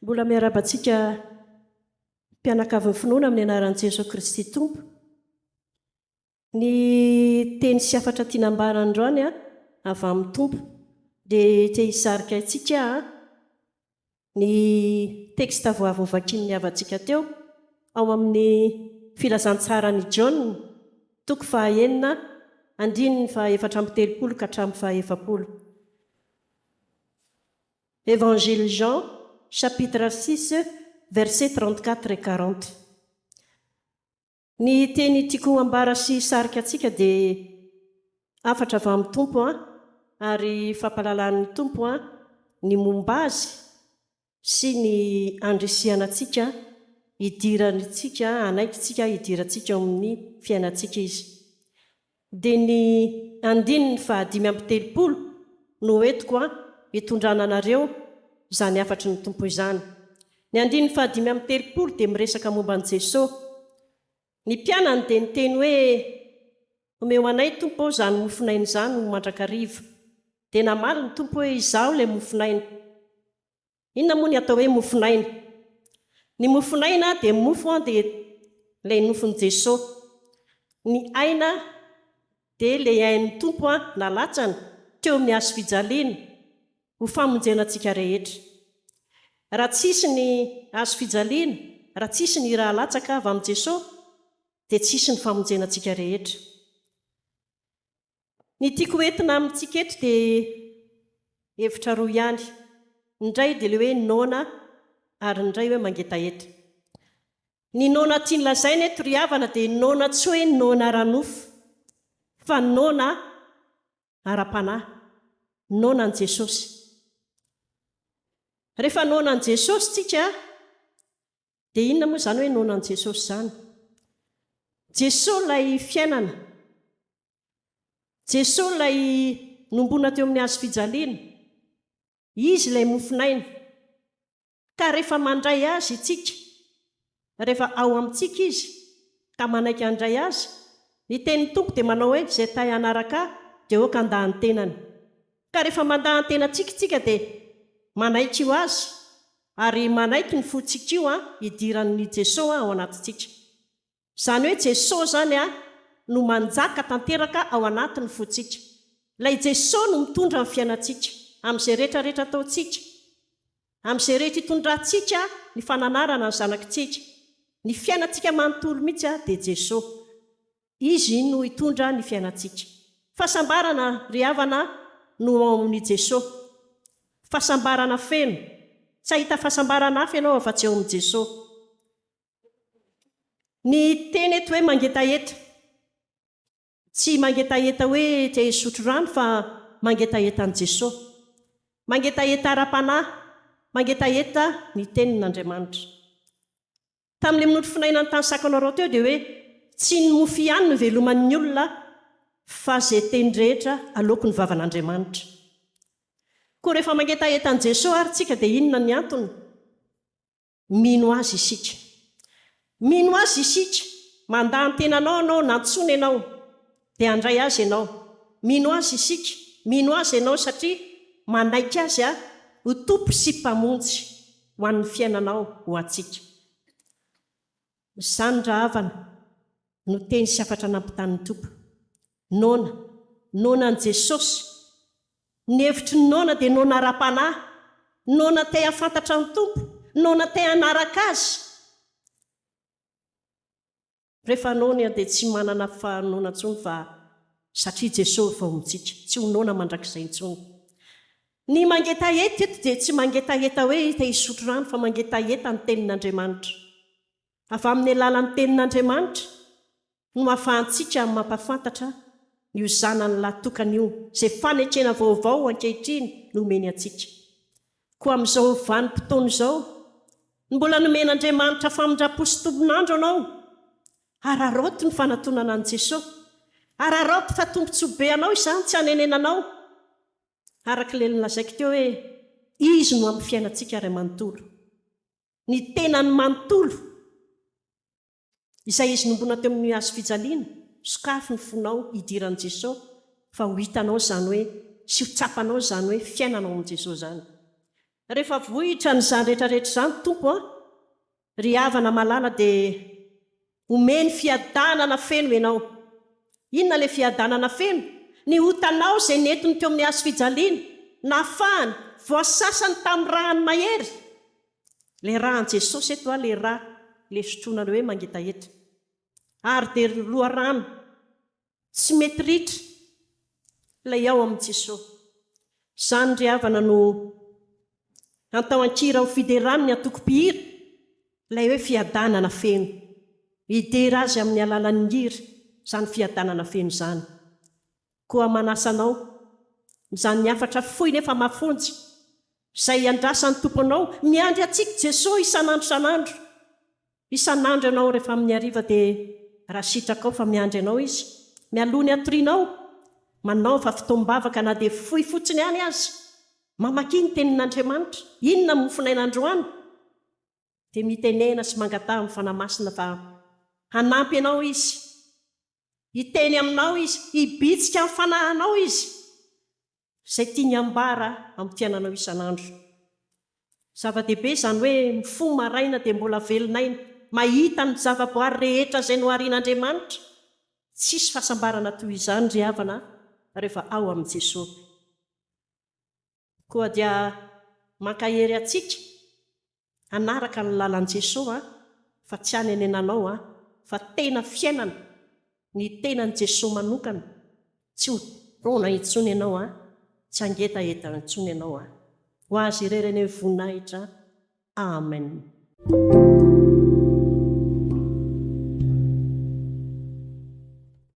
Mbola miarahaba antsika mpianakavin'ny finoana amin'ny anaran'i Jesoa Kristy Tompo. Ny teny sy hafatra tiana ambara androany avy amin'ny Tompo dia te hisarika antsika ny texte vao avy novakian'ny havantsika teo ao amin'ny Filazantsaran'i Jaona toko fahaenina andininy faha-34 ka hatramin'ny faha-40. Évangile Jean, chapitre 6, versets 34 et 40. Ny teny tiako ambara sy hisarika antsika dia hafatra avy amin'ny Tompo ary fampahalalan'ny Tompo ny momba Azy sy ny handrisihana antsika hidirantsika, hanaikintsika hidirantsika ao amin'ny fiainantsika Izy. Dia ny andininy faha 35 no entiko hitondrana anareo izany hafatry ny Tompo izany. Ny andininy faha 35 dia miresaka momba an'i Jesoa. Ny mpianany dia niteny hoe, Omeo anay, Tompo ô, izany mofon'aina izany ho mandrakariva. Dia namaly ny Tompo hoe, Izaho ilay mofon'aina. Inona moa ny atao hoe mofon'aina? Ny mofon'aina dia mofo dia ilay nofon'i Jesoa. Ny aina dia ilay ain'ny Tompo nalatsany teo amin'ny hazo fijaliana ho famonjena antsika rehetra. Raha tsisy ny hazo fijaliana, raha tsisy ny ra latsaka avy amin'i Jesoa dia tsisy ny famonjena antsika rehetra. Ny tiako hoentina amintsika eto dia hevitra roa ihany. Ny iray dia ilay hoe noana ary ny iray hoe mangetaheta. Ny noana tiany lazaina eto ry havana dia noana tsy hoe noana ara-nofo fa noana ara-panahy, noana an'i Jesosy. Rehefa noana an'i Jesosy tsika Dia inona moa izany hoe noana an'i Jesosy izany? Jesosy ilay fiainana. Jesosy ilay nombona teo amin'ny hazo fijaliana. Izy ilay mofon'aina. Ka rehefa mandray Azy isika, rehefa ao amintsika Izy, ka manaiky handray Azy, ny tenin'ny Tompo dia manao hoe, Izay tay hanaraka Ahy, dia aoka handà ny tenany. Ka rehefa mandà ny tenantsika isika dia manaiky ho Azy, ary manaiky ny fontsika io hidiran'i Jesoa ao anatintsika. Izany hoe Jesoa izany no manjaka tanteraka ao anatin'ny fontsika. Ilay Jesoa no mitondra ny fiainantsika, amin'izay rehetra rehetra ataontsika, amin'izay rehetra itondrantsika ny fananarana ny zanakitsika, ny fiainantsika manontolo mihitsy dia Jesoa. Izy no hitondra ny fiainantsika. Fahasambarana ry havana no ao amin'i Jeso. Fahasambarana feno. Tsy hahita fahasambarana hafa ianao afa-tsy ao amin'i Jeso. Ny teny eto hoe mangetaheta. Tsy mangetaheta hoe te hisotro rano fa mangetaheta an'i Jeso. Mangetaheta ara-panahy. Mangetaheta ny tenin'Andriamanitra. Tamin'ilay notrofonaina ny tany sakanareo teo dia hoe tsy ny mofo ihany no iveloman'ny olona fa izay teny rehetra aloaky ny vavan'Andriamanitra. Koa rehefa mangetaheta an'i Jesoa ary tsika dia inona ny antony? Mino Azy isika. Mino Azy isika, mandà ny tenanao ianao, nantsoina ianao, dia handray Azy ianao. Mino Azy isika, mino Azy ianao satria manaiky Azy ho Tompo sy Mpamonjy ho an'ny fiainanao, ho antsika. Izany rahavana no teny sy hafatra nampitan'ny Tompo. Noana, noana an'i Jesosy. Ny hevitry ny noana dia noana ara-panahy, noana te hahafantatra ny Tompo, noana te hanaraka Azy. Rehefa noana dia tsy manana fahanoana intsony fa satria Jesoa efa ao amintsika, tsy ho noana mandrakizay intsony. Ny mangetaheta eto dia tsy mangetaheta hoe te hisotro rano fa mangetaheta ny tenin'Andriamanitra. Avy amin'ny alalan'ny tenin'Andriamanitra no ahafahantsika mampahafantatra io Zanany lahy tokana io, izay fanekena vaovao ankehitriny nomeny antsika. Koa amin'izao vanim-potoana izao, ny mbola nomen'Andriamanitra famindram-po sy tombon'andro anao, araraoty ny fanatonana an'i Jesoa. Araraoty fa tombontsoa be anao izany, tsy hanenenanao. Araka ilay nolazaiko teo hoe, Izy no amin'ny fiainantsika iray manontolo. Ny tenany manontolo. Izay izy nombona teo amin'ny hazo fijaliana, sokafy ny fonao hidiran'i Jesoa fa ho hitanao izany hoe sy ho tsapanao izany hoe fiainana ao amin'i Jesoa izany. Rehefa vohitra an'izany rehetra rehetra izany Tompo a, ry havana malala dia omeny fiadanana feno ianao. Inona ilay fiadanana feno? Ny otanao izay nentiny teo amin'ny hazo fijaliana, nafahany, voasasany tamin'ny ràny mahery. Ilay ràn'i Jesosy eto a, ilay rà, ilay sotroina ilay hoe mangetaheta. Ary dia loharano tsy mety ritra ilay ao amin'i Jesoa. Izany ry havana no antao an-kira ho fiderany ny antoko mpihira, ilay hoe fiadanana feno. Hidera Azy amin'ny alalan'ny hira izany fiadanana feno izany. Koa manasa anao, izany hafatra fohy nefa mafonja, izay iandrasan'ny Tompo anao, miandry antsika Jesoa isan'andro isan'andro. Isan'andro ianao rehefa amin'ny hariva dia raha sitrakao fa miandry anao Izy. Mialoha ny hatorianao, manaova fotoam-bavaka na dia fohy fotsiny ihany aza. Mamakia ny Tenin'Andriamanitra. Inona ny mofonaina androany? Dia mitenena sy mangataha amin'ny Fanahy Masina fa hanampy anao Izy. Hiteny aminao Izy, hibitsika amin'ny fanahinao Izy. Izay tiany hambara amin'ny fiainanao isan'andro. Zava-dehibe izany hoe mifoha maraina dia mbola velon'aina, mahita ny zavaboary rehetra izay noharian'Andriamanitra. Tsisy fahasambarana toy izany ry havana rehefa ao amin'i Jesoa. Koa dia mankahery antsika hanaraka ny lalan'i Jesoa fa tsy hanenenanao fa tena fiainana ny tenan'i Jesoa manokana, tsy ho taona intsony ianao tsy hangetaheta intsony ianao. Ho Azy irery anie ny voninahitra. Amen.